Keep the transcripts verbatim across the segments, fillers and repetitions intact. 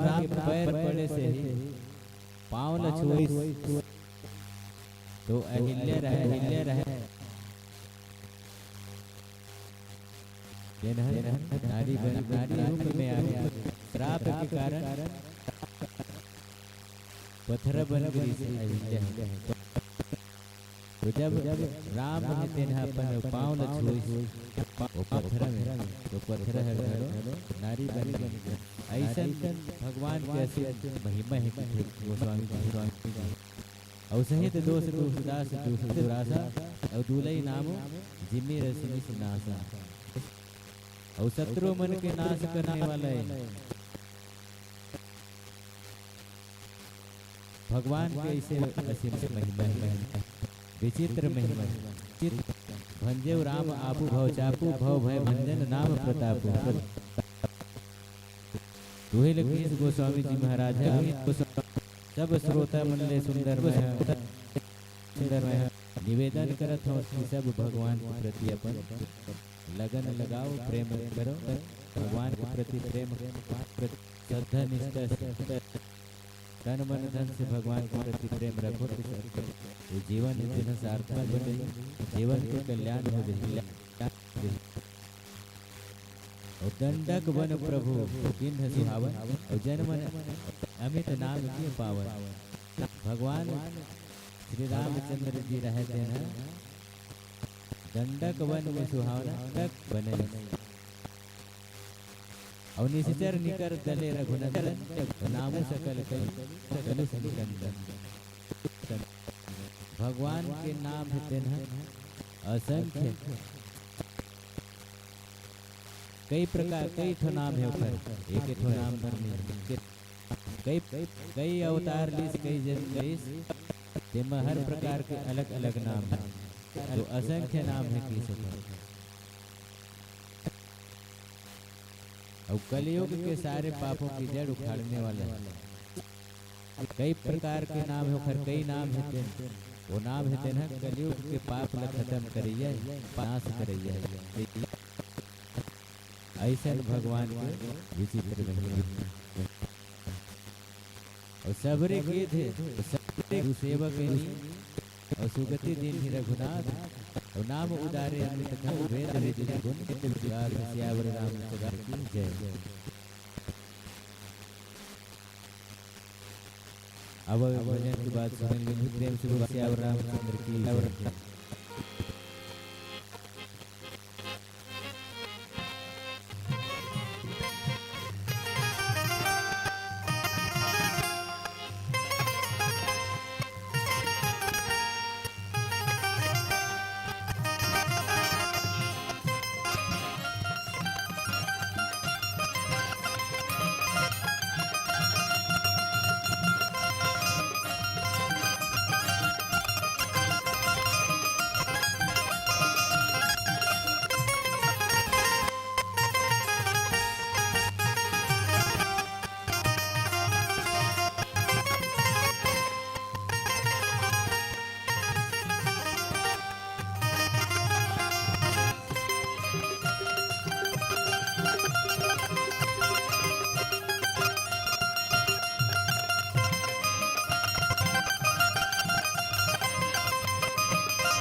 राम के पैर पड़े से ही पाँव ल छुइस, तो अहिल्या रहे, अहिल्या रहे, जेन ह नारी बन, नारी रूप में आ गई। श्राप के कारण पथरा बन गई से अहिल्या ह। तो जब राम हे तेन ह अपन पाँव ल छुइस, ओ पथरा में, तो पथरा हर घलो नारी बन गई। अइसन भगवान के असीम महिमा हे, कथे गोस्वामी जी, गोस्वामी जी। अउ सहित दोष दोष दास दोष दुरासा, अउ दुलई नाम जिमि रसि निस नासा। अउ शत्रु मन के नाश करने वाला हे। भगवान के ऐसे असीम महिमा हे, विचित्र महिमा हे। चित भंजेउ राम आपु भव चापु, भव भय भंजन नाम प्रतापु। तुही ल कहिस गोस्वामी जी महाराज हे, सब श्रोता मन ले सुंदर मैं, सुंदर मैं निवेदन करत हूँ कि सब भगवान के प्रति अपन लगन लगाओ, प्रेम करो, भगवान के प्रति प्रेम, श्रद्धा निष्ठा से तन मन धन से भगवान के प्रति प्रेम रखो, तो सब ये जीवन इतना सार्थक बन जाही, जीवन के कल्याण हो जाही। अउ दंडक वन प्रभु किन्ह सुहावन, अउ जन मन अमित नाम के पावन। भगवान श्री रामचंद्र जी रहे तेन ह दंडक वन में सुहावना तक बने। अउ निशिचर निकर दले रघुनंदन, नामु सकल कलि कलुष निकंदन। भगवान के नाम हे तेन ह असंख्य, कई प्रकार, कई ठो नाम हे ओकर, एक ठो नाम बर नहीं। कई, कई अवतार लीस, कई जन्म लीस, तेमा हर प्रकार के अलग-अलग नाम हे। तो असंख्य नाम हे कहि सकत। अउ कलयुग के सारे पापों की जड़ उखाड़ने वाला हे। कई प्रकार के नाम हे, ओखर कई नाम हे तेन। वो नाम हे तेन ह कलयुग के पाप ल खतम करइया, नाश करइया। अइसन भगवान के विचित्र महिमा। अउ सबरे गिध, सबरे गुसेवक नी, अउ सुगति दीन्ही रघुनाथ, अउ नाम उदारे अमृत खान, वेद विधि गुण गाथ। सियावर रामचंद्र की जय। अब भजन के बाद सुन लेंगे, प्रेम से बोल सियावर रामचंद्र की जय।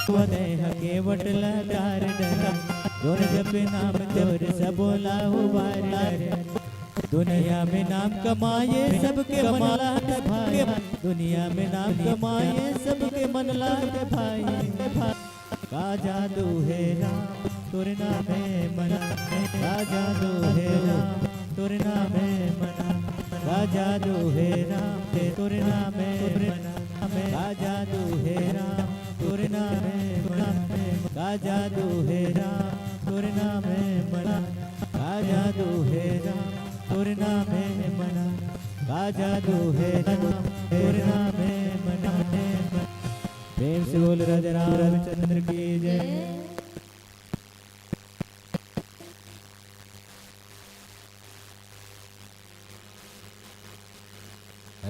वदय ह केवट ल डार डरे, जोर जपे नाम तोर सबो ला उबार डरे। दुनिया में नाम कमाए सबके मन लात भाई, दुनिया में नाम कमाए सबके मन लात भाई। का जादू हे राम तोर नाम हे मना, का जादू हे राम तोर नाम हे मना, का जादू हे राम ते तोर नाम हे मना, का जादू हे राम तोर नाम हे मना, का जादू हे राम तोर नाम हे मना, का जादू हे राम तोर नाम हे मना, का जादू हे राम तोर नाम हे मना। प्रेम से बोल राजा रामचंद्र की जय।